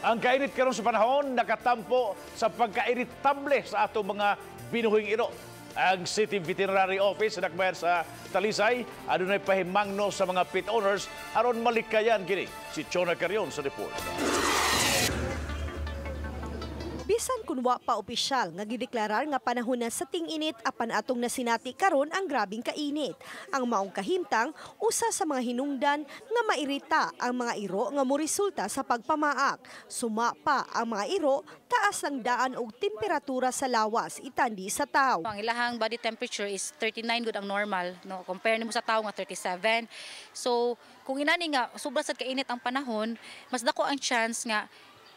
Ang kainit karon sa panahon nakatampo sa pagkairitable sa atong mga binuhing iro. Ang City Veterinary Office sa Dakbayan sa Talisay adunay pahimangno sa mga pet owners aron malikayan kini. Si Chona Carion sa report. Bisan kun wa pa opisyal nga gideklarar nga panahon na sa ting-init, apan atong nasinati karon ang grabing kainit. Ang maong kahimtang, usa sa mga hinungdan nga mairita ang mga iro nga moresulta sa pagpamaak. Suma pa ang mga iro, taas ang daan og temperatura sa lawas itandi sa tawo. Ang ilahang body temperature is 39 gud ang normal, no? Compare nimo sa tawo nga 37. So kung inani nga sobra sad kainit ang panahon, mas dako ang chance nga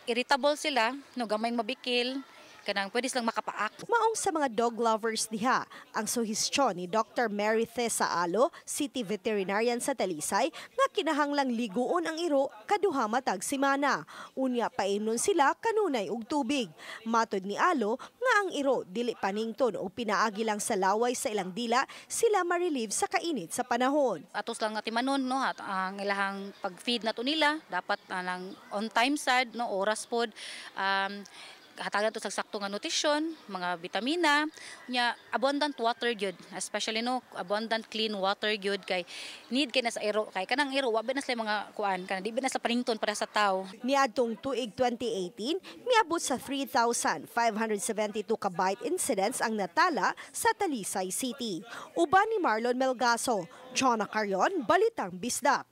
irritable sila, no, gamay mabikil, kanang pwede silang makapaak. Maong sa mga dog lovers diha, ang suhestyon ni Dr. Mary Thesa Alo, City Veterinarian sa Talisay, nga kinahanglang liguon ang iro kaduha matag semana. Unya paimnon sila kanunay og tubig. Matod ni Alo nga ang iro dili panington o pinaagi lang sa laway sa ilang dila sila ma-relieve sa kainit sa panahon. Atos lang nga timanon, no, at ang ilahang pag-feed nato nila dapat anang on time sad, no, oras pod, hatagan to sa sakto nga nutrisyon, mga bitamina, nya abundant water gyud, especially, no, abundant clean water gyud kay need kay na sa iro, kay kanang iro wa ba na sila mga kuan, kanang di ba na sa panington para sa tao. Niadtong tuig 2018, miabot sa 3,572 ka bite incidents ang natala sa Talisay City. Uban ni Marlon Melgaso, Chona Carion, Balitang Bisdak.